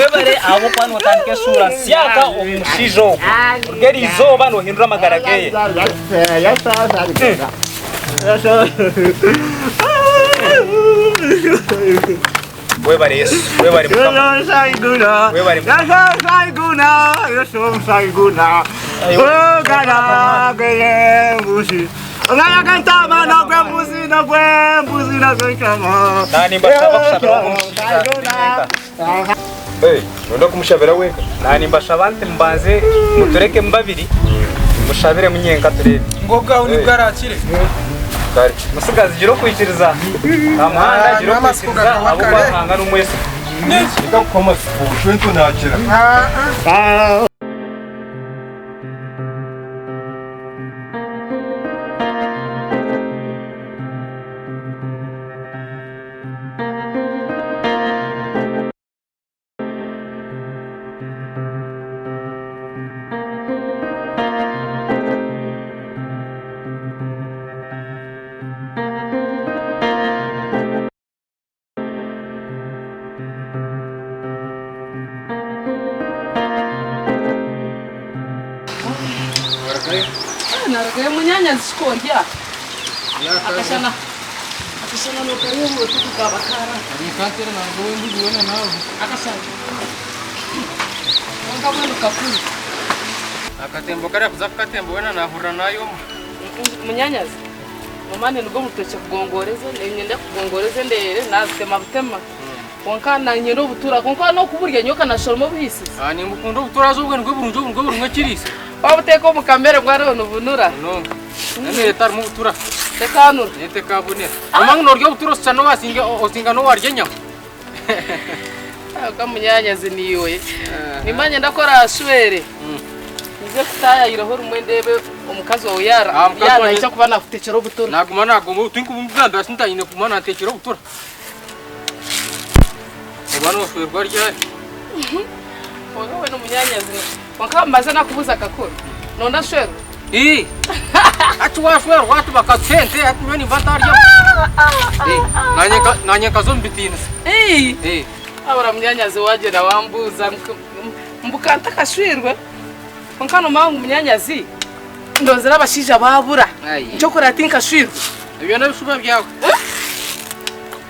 Webare ahabw'okuba nootandika eshuura nsyaka omu mushaija ogu. Kuruga eri izooba noohindura amagara geye. Webare Yesu, webare Mukama. Webare Mukama. Naanimbashaba kushabira ogu omushaija nyenka. Noyenda kumushabira wenka? Naanimbashaba nti mubanze muturekemu babiri mushabiremu nyenka tureebe. Ngu ogu aho nibwo araakire. Kare. Musigazi gira okwikiriza. Kamuhanda gira N'amatsiko okwikiriza gakaba ahabw'okuba kare. Ruhanga n'omwesigwa. Reka kukuha amatsiko, shwento naakira. Narugayo munyanyazi kikondya akashana akashana nokareeba otuku kaba kara akashana kwonka mbwenu kakuru. Akatembo kariya kuza kukatemba weena naahurira naayoma. Munyanyazi Nomanya nibwo orutookye kugongoreza niinyenda kugongoreza endeere naazitema butema kwonka niinyenda obutura kwonka n'okuburya nyowe kanashoroma obuhiisize. Ah, nimbukunda obutura haza obwo nibwo burungi obu nibwo burimu ekiriisa. Wabuteeka omu kamere bwariho nibunura. Munonga. N'emere etarimu butura. Tekaanura. Nayo tekaabonera. Nomanya ngu noorya obutura oshusha n'owasinga osinga n'owarya enyama. Kwonka munyaanyazi niiwe. Nimba nyenda ku oraashwere, nyije kutaayayireho rimwe ndeebe omukazi waawe yaara Ah, mukazi yaaba wangye- naija kuba naakuteekyera obutura. Naaguma naagomba obu tinkumugambira sintanyine kuguma nanteekyera obutura. Oba nooshwerwa ryari? Kwonka weena munyaanyazi, kwonka mbaze nakubuuza kakuru, noonda nshwerwe? Ii. Hati washwerwa hati bakatuha ente hati nyowe nimba ntaryamu. Eh, nanye nka- nanye nkaza omu bitiinisa. Ii. Eh, Wabura munyanyazi wagyenda wambuuza ngu- mbu ka ntakashwirwe kwonka nomanya ngu munyanyazi ndozire abashaija babura Ai. nkyokora tinkashwirwe. ebyo n'ebishuba byawe.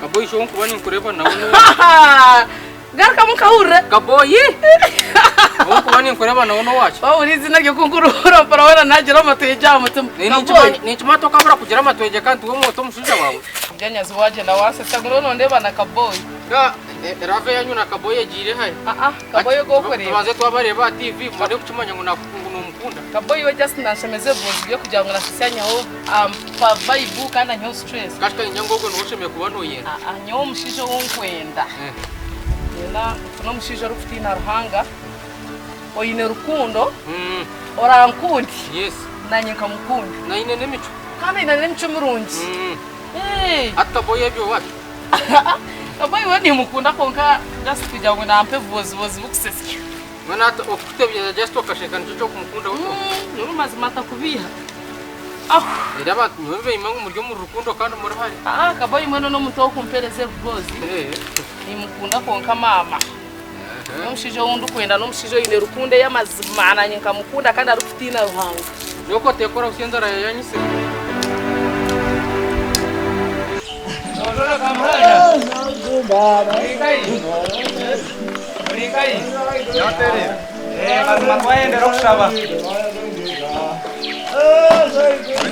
Kaboyi sho nkuba ninkureeba nawe n'owaakye. Garukamu nkahurire. Kaboyi! Ou nkuba ninkureeba nawe n'owaakye. Wahurira eiziina rye ku nkuruhura mpora weena naagira amatwegye aha mutima. Kaboyi! Ninkimanya tokabura kugira amatwegye kandi tiwe omwoto omushaija waawe. Munyaanyazi waagyenda waansetsa ngu n'onu nondeeba na Kaboyi. Love yanyu na Kaboyi egiire hi? Aa, Kaboyi ogu orikureeba. Tubanze twabareeba aha TV mubone kukimanya ngu nomukunda. Kaboyi we just nanshemeza ebibuuzo bye kugira ngu nasisi anyiheho ampa vibe kandi anyiheho stress. Kashita niinyija ngu ogwo niwe oshemereire kuba noyenda. Aa, nyowe omushaija ou nkwenda. Nyina nfune omushaija orikutiina Ruhanga, oine rukundo, orankunde nanye nkamukunda. Naine n'emicwe. Kandi aine n'emicwe mirungi. Hati Kaboyi ebyo wapi? Kaboyi we nimukunda kwonka just kugira ngu nampa ebibozibozi bikusesya. Mbwenu hati okukutebyeza just okasheka nikyo ky'okumukunda butwa? Nyowe mazima atakubiiha. Reero abantu nyowe nibaimba ngu muri omu rukundo kandi muri hare. Kaboyi mbwenu n'omuntu ow'okumpereza ebibozi. Nimukunda kwonka maama n'omushaija ou ndikwenda n'omushaija oine rukundo ey'amazima nanye nkamukunda kandi arikutiina Ruhanga. Nyowe ku oteekora busya enjara yanyitsire.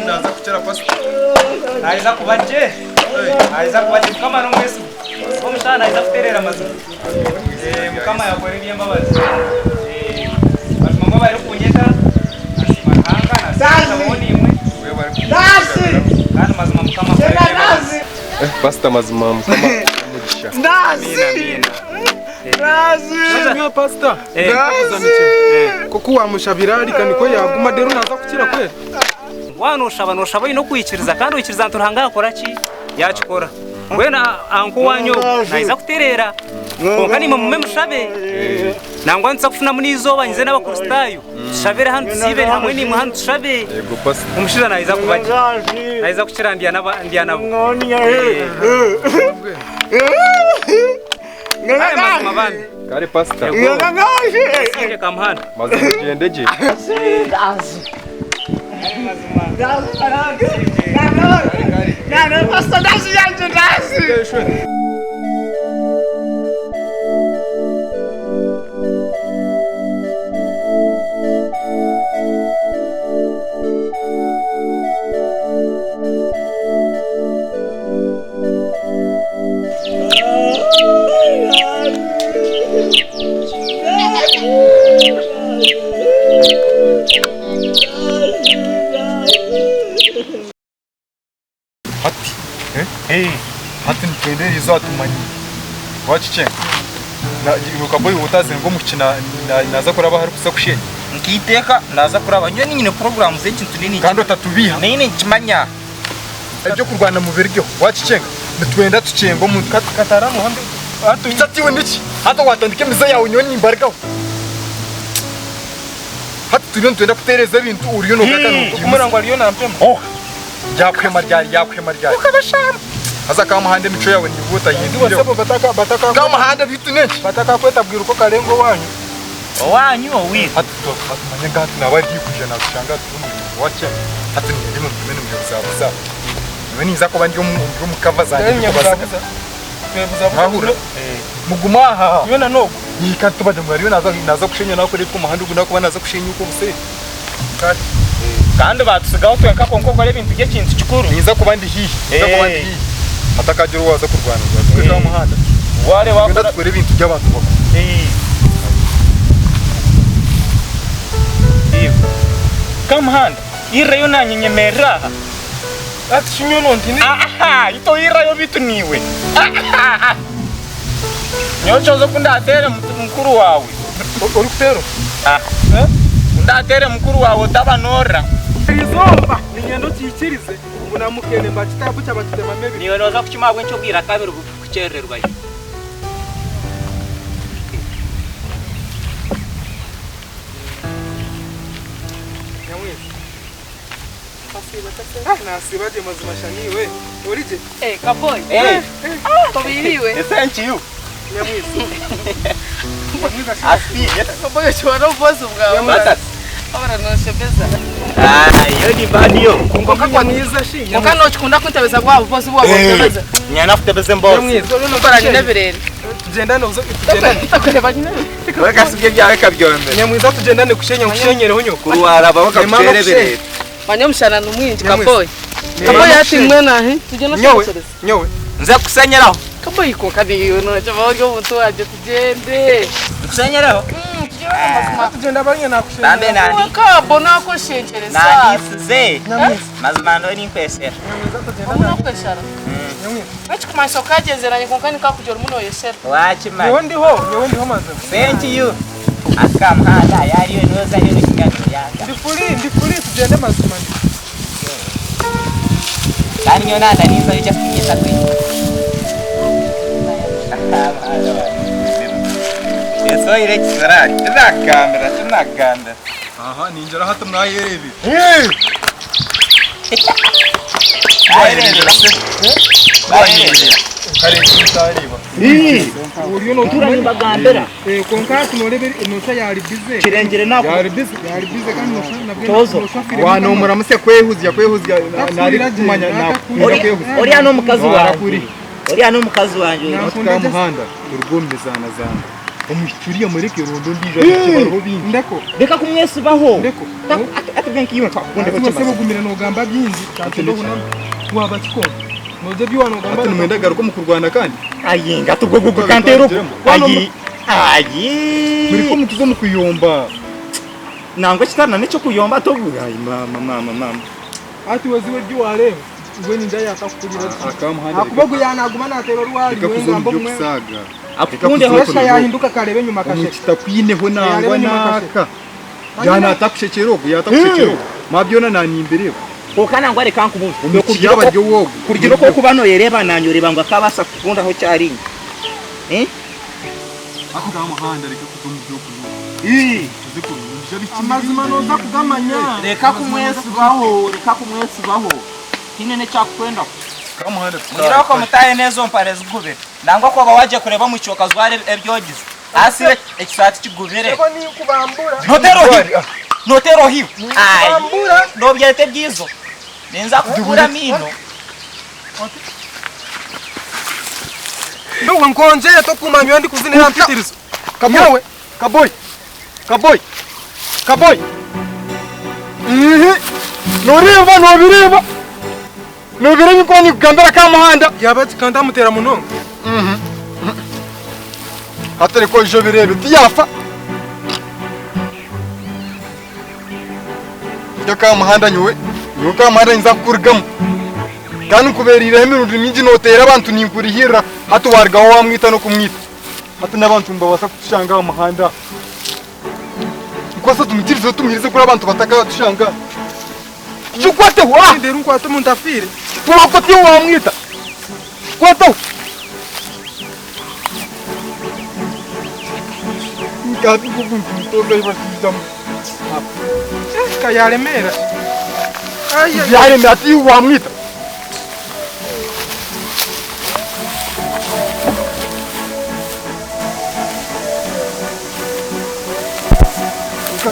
Naaza kukira pasita. Naiza kuba gye. Naiza kuba gye Mukama n'omwesigwa. Omushana naija kutereera mazima. Eh, Mukama yakora eby'embabazi. Eh, mazima mwebare kunyeta. Nasiima Ruhanga, nasiima Nyakubaho naimwe. Kandi mazima Mukama akora eby'embabazi. Eh, pasita mazima Mukama omugisha. Amiina, amiina. Nyowe pasita Eh, koku wamushabira arika nikwo yaguma deru naza kukira kweri. Waaba nooshaba, nooshaba oine okwikiriza kandi oikiriza nti Ruhanga yakora ki? Yaakikora. Mbwenu anko waanyu ogwo naija kutereera. Kwonka naimwe mugume mushabe. Nangwa nituza kufunamu n'eizooba nyize n'Abakristaayo tushabire hanu tusiibire hamwe naimwe hanu tushabe. Yego pasita. Omushaija naija kuba gye. Naija kukira ndya nabo. Kare mazima bambi. Kare pastor. Sije kamuhanda. Mazima gyende gye. Hati eh hati nitwenda eriizooba tumanye wakikyenga iwe kaboyi otazire ngu omwishiki naza kuraba ahu arikuza kushenya. Nkeiteeka naza kuraba nyowe niinyine puroguraamu z'ekintu nini Kandi otatubiiha. Naine ninkimanya. Eby'okurwana mubirugyeho wakikyenga nitwenda tukyenga omuntu hati iwe niki hati watandika emize yaawe nyowe nimbarugaho hati turiyo nitwenda kuteereza ebintu oriyo nogaruka nobyimutsya. Ryakuhema ryari ryakuhema ryari okabashamba haza kamuhanda emico yawe niiwe otahinduireho kamuhanda beitu nenki Batakakweta bwira uko karenga owanyu. Owanyu owaitu. Hati manya nka hati naba ari haihi kwija nakushanga hati turi omu wakyenga hati niinyenda imwe mugume nimuyebuzabuza nyowe ninza kuba ndi omu kava zangye ndikubaziga mwahurira mugume aha kandi tubagye ngu ariyo naza kushenya nakureebeka omuhanda ogu nakuba naza kushenya okwo obuseeri. Kandi baatutsigaho twenka kwonka okore ebintu by'ekintu kikuru. Ninza kuba ndi haihi, ninza kuba ndi haihi. Hatakagira owaaza kurwana rwagati aha muhanda. Wareeba Twenda tukore ebintu by'abantu bakuru. Kamuhanda, irrayo naanye nyemerere aha. Hati shi nyowe nontiniire? Aha, itwe oirrayo beitu niiwe. Nyowe kyoza oku ndaateere mukuru waawe. Orikuteera ota? Ku ndaateere mukuru waawe otaba noorira. Erizooba niinyenda okiikirize ngu na mukene bakitaabuukya bakitemamu ebiti. Niiwe nooza kukima ahabw'enki obwire akabiri kukyerererwayo. Nyamwezi. Nasiiba gye mazima sha niiwe ori gye? Eh, kaboy. Eh. Tobiriwe. Thank you. Nyamwezi. Asiye. Kaboy okiba n'obubozi bwawe. Matasi. Wabura noshemeza. Ah, iyo ni baniyo. Konka Nyamwiza shi. Konka nokikunda kuntebeza bwa bubozi bwawe bwotebeza. Nyana kutebeza emboozi. Nyamwiza. Kora nyine ebirere. Tugyendane obuze tugyendane. Takureba nyine ebirere. Wekasibye byawe kabyombe. Nyamwiza tugyendane kushenya nkushenyereho nyoko. Kurwara baba kakuteera ebirere. Manya omushana ni mwingi Nyamwezi. kaboy. Kaboy ati mbwenu ahi tugyende Nyowe oshenyekyereze. nyowe. Nze kusenyeraho. Kaboy konka niiwe nokyeba ori omuntu wangye tugyende. Nkusenyeraho. Tugyenda bariya nakushenya. Bambe nandi. Kabo nakoshenkyereza. Nandisize. Mazima ndo ninkwesera. Obu nokweshara. Ekikumanyisa okagyenzeranye kwonka nikakugira orimu noyeshera. Wakimanya. Nyowe ndiho nyowe ndiho mazima. Thank you. Akamuhanda yariyo noza ariyo nekiganiro yanga. Ndi furi ndi furi tugyende mazima. Kandi nyowe nanda ninza ija kunyeta kwe. Esoire ekisirani tinakugambira tinakugambira. Aha ningira hati mwayereebire. Bayereebera se. Bayereebera. Kare ntareeba. Oriyo notura Nimbagambira. Eh, konka hati noreeba nosha yari bize. Kirengire nako. Yari bize. Yari bize kandi nosha nabwe Tozo. nosha afire. Wanomuramuse kwehuzya kwehuzya nari kumanya nakukunda kwehuzya. Oriya n'omukazi wange. Warakuri. Oriya n'omukazi wange. Hati kamuhanda turuga omu mizaanazana. Omwishiki uriya mureke rundi ondiijo abaruho bingi. Ndeko Reka kumwesubaho. ndeko. Atubwe nkiiwe twakukunda Ati wese bugumire nogamba byingi Ati niki? waba kikoma. Noje byo nogamba. Hati nimwenda garuka omu kurwana kandi. Ayi ngatugugugu kantera oku. Ayi. Ayi. Muriko mutuze omu kuyomba. Nangwa ekitari na n'eky'okuyomba tobu. Ayi mama mama mama. Ati weziwe byo wareba. Iwe ninja yakakukurira. Akamuhanda Akuba guyanaguma natera orwari reka we kuza omu ngamba omwe. by'okusaaga. Akukundeho. Nosha yahinduka karebe nyuma kasheka. Omwishiki takwineho nangwa Yareba nyuma naka. Yanaatakushekyera ogu yatakushekyera ogu. Mwabyona nanimbireba. Konka nangwa reka nkubuuze. Omwishiki yaaba ari owoogu. Kurugira oku orikuba nooyereeba naanye oreeba ngu akaabaasa kukundaho kyarinya. Hati kamuhanda reka kuza omu by'okunywa. Tuze kurungi biki. Amazima noza kugamanya. Reka kumwesubaho, reka kumwesubaho. Tiine n'ekyakukwendaho. Kamuhanda Mugire oko mutahe n'ezo mpare zigubire. Nangwa ku oba wagiye kureeba omu kyoka zwara ebyogize. Asire ekisaati kigubire. Ego ninkubambura. Noteera ohiwe. Noteera ohiwe. Ai. Ninkubambura. Nobyeta ebyizo. Ninza kukukura amaino. Yowe nkongyere tokumanya ndikuzinira mpitirizo. Kaboy. Kaboy. Kaboy. Kaboy. Ihi. Noreeba nobireeba. Nobireeba nikuba nikugambira kamuhanda. Yaba kikanda amutera munonga. Hati reka oije obireebe tiyafa. Nyowe kamuhanda nyowe nyowe kamuhanda ninza kukurugamu. Kandi nkubereireho emirundi mingi noteera abantu ninkurihirira hati warugaho wamwita n'okumwita. Hati n'abantu nibabaasa kutushanga aha muhanda aha. Nkwasa tumukirizeho tumuhirize kuri abantu batakatushanga aha. Kikwateho ah! Ndeera nkwate omuntu afiire. Wakwataho wamwita. Kwataho. Nkabi nk'omuntu mutoza ahi basiizamu. Ka yaremeera. Ai, ai. Byaremera ati wamwita.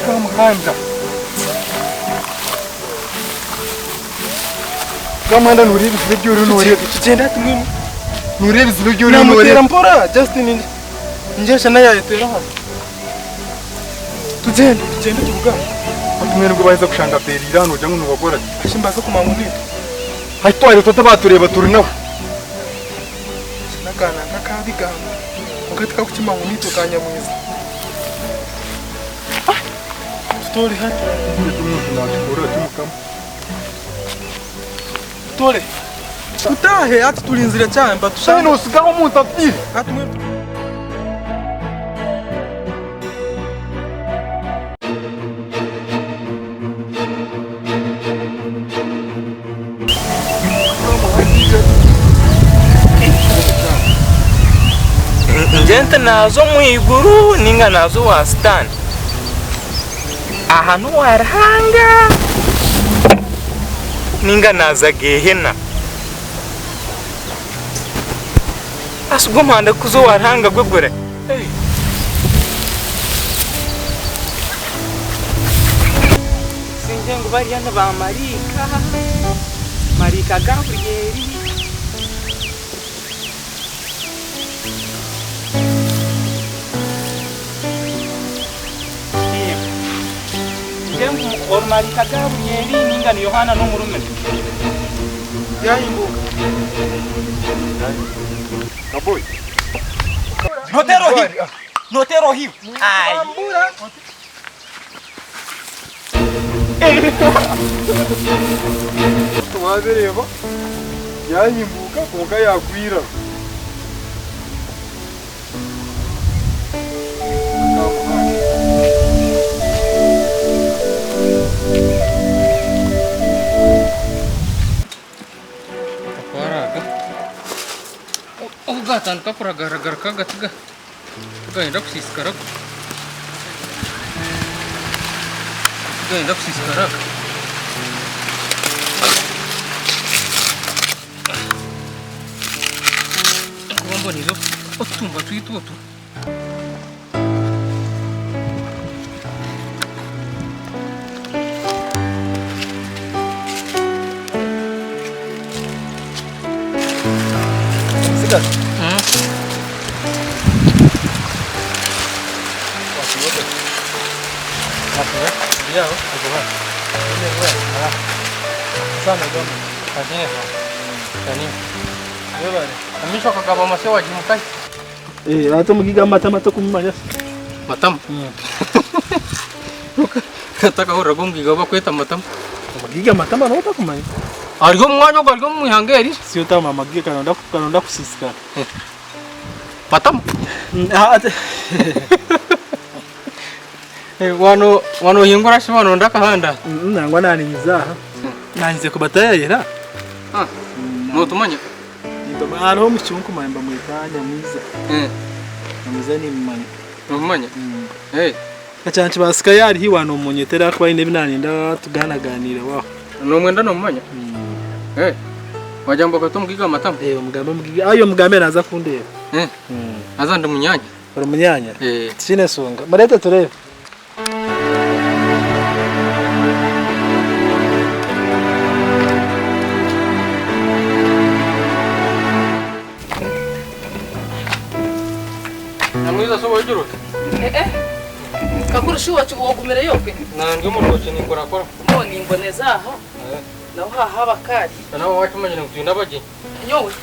Kamuhanda. Kamuhanda nureba ebizibu ebi oriyo noreeba. Tugyende hati mbwenu. Nureba ebizibu ebi oriyo Namuteera noreeba. mpora Justin ngyesha naye yayeteera hano. Tugyende tugyende tubugane. Hati mbwenu nibwo baheza kushanga ateeriire hanu nogira ngu nibakora ki? Ashi mbaase kumanya ngu niitwe. Hati twaherize tuta batureeba turi nawe. N'akaana nk'akabigamba kwonka tikakukima ngu niitwe ka nyamwiza. Tutore hati. Eki omuntu naakikora ki Mukama? Tutore. Tutaahe hati turinzire kyanga Shana nibatusanga. noosigaho omuntu afiire. Hati mbwenu. Ngye nti naaza omu iguru nainga naaza owa sitaane? Aha n'owa Ruhanga nainga naaza gehena? Asi ogwo omuhanda gurikuza owa Ruhanga gwo gurahi? Singye ngu bariya ni baamaraika, maraika Gabrieli. Ngye ngu ori maraika Gabrieli ninga ni Yohaana n'omurumuna. Yahimbuka. Kaboyi. Noteera ohiwe, noteera ohiwe. Ai. Wabireeba yahimbuka kwonka yagwira. Akwaraga. Obu gatandika kuragaragaruka agati gayenda kusiisikara. Gayenda kusiisikara. Kuba mbonire otutumba twaitu otu. Amisho akagaba amase wagimukahi. Eh, ate omugiga amatama tokumumanya. Matama. Takahurira omugiga bakweta matama. Omugiga amatama noba otakumanya. Ari omu mwanya ogu ari omu ihanga eri. Si otama amagiga karonda karonda kusiisikara. Matama. Ate Wano wanohingura shi wanonda akahanda. Nangwa naninyiza aha. Nanyize kubatayayira. Notumanya. Hariho omwishiki ou nkumanya nibamweta Nyamwiza. Nyamwiza nimumanya. Nomumanya? Ekya nikibaasika yaaba ari haihi nomunyetera ahakuba haine ebi naanenda tugaanagaaniireho aho. Nomwenda nomumanya? Wagira ngu bakweta omugiga Matama? Omugambe omugiga, ayi omugambe naaza kundeeba. Haza ndi munyaanya? Ori munyaanya? Eh. Tikiine nshonga. Mureete tureebe. Nyamwiza so wogira oti? Eh eh. Kakuru shi wogumireyo okwe? Nandi omu rutookye ninkorakora. Mbwenu nimboneza aha. Naho haaha abakaari. Nawe waakimanyire ngu twine abagyenyi? Nyowe?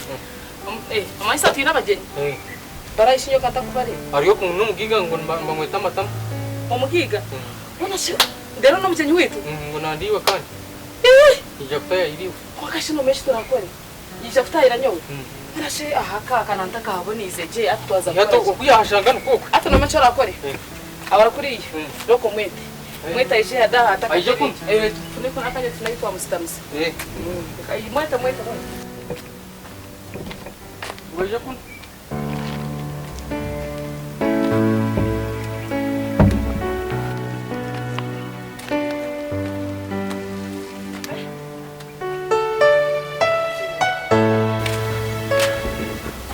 Eh, omanyisa twine abagyenyi? Barahi shi nyowe ka ntakubareeba? Hariyo n'omugaiga ngu nibamweta Matama. Omugaiga? Mbwenu shi reero n'omugyenyi waitu? Ngu nandiiwe kandi. Naija kutayaayira iwe. Kwonka shi noomanya eki turakore? Yaija kutaayira nyowe? Mbwenu shi aha akaaka na ntakahaboneize gye hati twaza Hati kukora ki? oku yaahashanga nikwo okwe. Hati noomanya eki orakore? Aba ari kuriya, reka omwete. Mwete aije hati aha Aije kunu? Tufune akanya tufune ahu twamusitamisa. Mwete mwete mwete. Ngu aije kunu.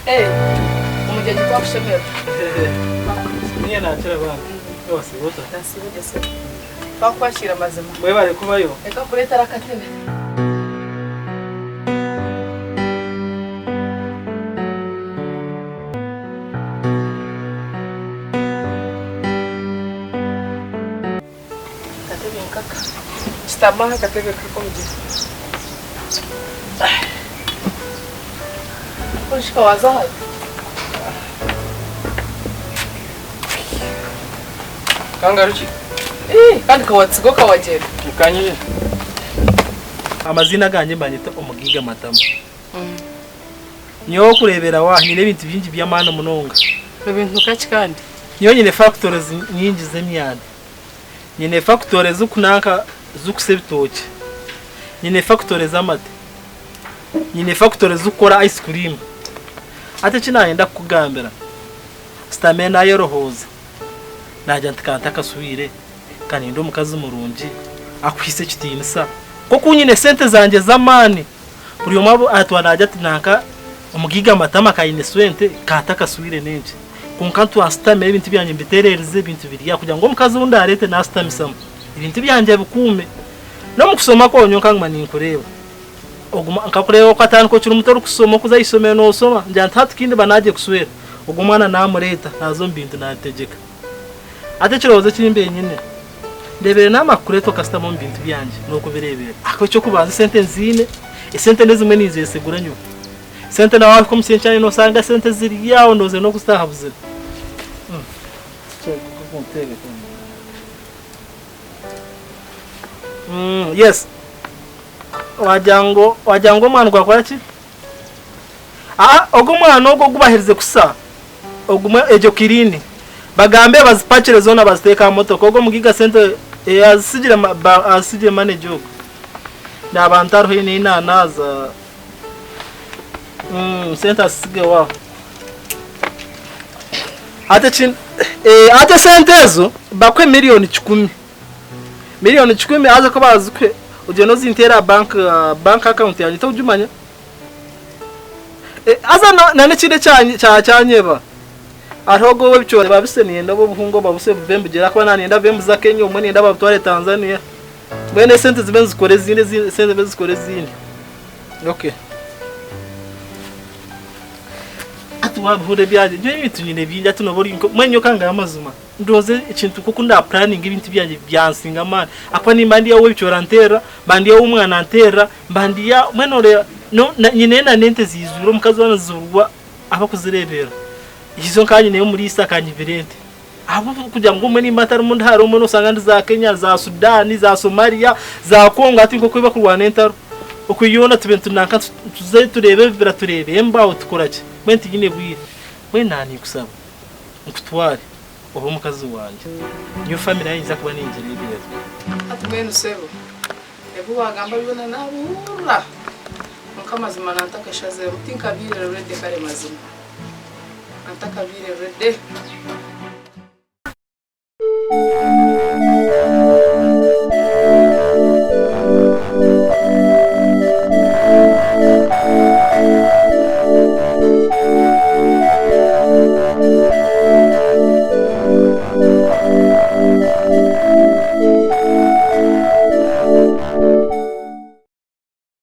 Eh, omugyenyi twakushemererwa. Niiye naakira abaana. Wasiiba ota? Nasiiba gye sebo. Twakukwakira mazima. Mwebare kubayo. Reka nkureetere akatebe. Akatebe nkaka. Shutama aha katebe kak'omugyera. Kushika waza aha. Kangarukye. Eh, kandi kawatsiga okawagyera. Kanyije. Amaziina gangye mbanyeta Omugiga Matama. Nyowe okureebera wa nyine ebintu bingi by'amaani munonga. Ebintu kaki kandi? Nyowe nyine factories nyingi z'emyani. Nyine factory z'okunanka z'okusa ebitookye. Nyine factory z'amate. Nyine factory z'okukora ice cream. Hati eki naayenda kukugambira, sitame naayorohooza, naagira nti ka ntakaswire, ka ninde omukazi murungi akuhaise ekitiinisa. Nk'oku nyine sente zangye z'amaani, buri omwe atwara naagira ati nanka omugaiga Matama ka aine sente, ka ntakaswire n'enki. Kwonka twasitama ebintu byangye mbitereerize ebintu biri aha kugira ngu omukazi ou ndaareete naasitamisamu ebintu byangye abikuume. N'omu kushoma kwo nyowe nkaguma ninkureeba. Oguma nkakureeba okatandika okiri muto orikushoma okuza aha ishomero noosoma ngira nti hati ku ndiba naagiye kushwera ogwo omwana naamureeta naaza omu bintu naabitegyeka. Hati ekirowoozo eki mbaire nyine ndeebire naamara kukureeta okasitama omu bintu byangye n'okubireeberera ahakuba eky'okubanza esente nziine, esente n'ezimwe ninzesigura nyowe. Sente nawe wahika omu kishengye kyangye nosanga sente ziri aho ndowooza n'okuzitaha buzire. Yes wagira ngu wagira ngu omwani gwakora ki? Aa ogu omwani ogu ogu baherize kusa ogumwe egyo kirini bagambe bazipakire zoona baziteeke aha motoka ogu omugaiga sente azisigire azisigire manager ogu naaba ntariho haine ei naanaaza. Sente azisigeho aho. Hati eki hati esente ezo bakuhe miriyoni kikumi. Miriyoni kikumi haza ku baazikuhe ogyende ozinteere aha bank bank account yangye tokugimanya? Haza na n'ekindi ekyanyeba, hariho ogwo ow'ebicoori babise niyenda obu obuhunga babuse buve nibugyera ahakuba naaba niyenda buve nibuza Kenya obumwe niyenda babutware Tanzania. Mbwenu esente zibe nizikora ezindi esente zibe nizikora ezindi. Okay. Hati wabihurira ebyangye nyowe ebintu nyine bingi hati noba ori nka mbwenu nyowe kangambe amazima ndowooza ekintu nkoku nda puraninga ebintu byangye byansinga amaani ahakuba nimba ndi ow'ebicoori anteerera mba ndi ow'omwana anteerera mba ndi mbwenu oreeba nyine na n'ente ziizwire omukazi waaba nizurwa abakuzireeberera izo nkaba nyineyo omuriisa akanyibira ente. Ahabw'okugira ngu obumwe nimba ntarimu ndi hare obumwe noosanga ndi za Kenya, za Sudan, za Somalia, za Congo hati nk'oku bakurwana entaro. Okwe yoona tube nitunanka tuze tureebe ebibira tureebe embaho tukora ki? Mbwenu tinyine bwire. Mbwenu naaninkusaba nkutware obe omukazi wangye. Nyowe family yangye ninza kuba ningireeberera. Hati mbwenu sebo, ebi waagamba byona naabihurira. Kwonka amazima nantakashaziremu tinkabaire ready kare mazima. Antakabaire ready.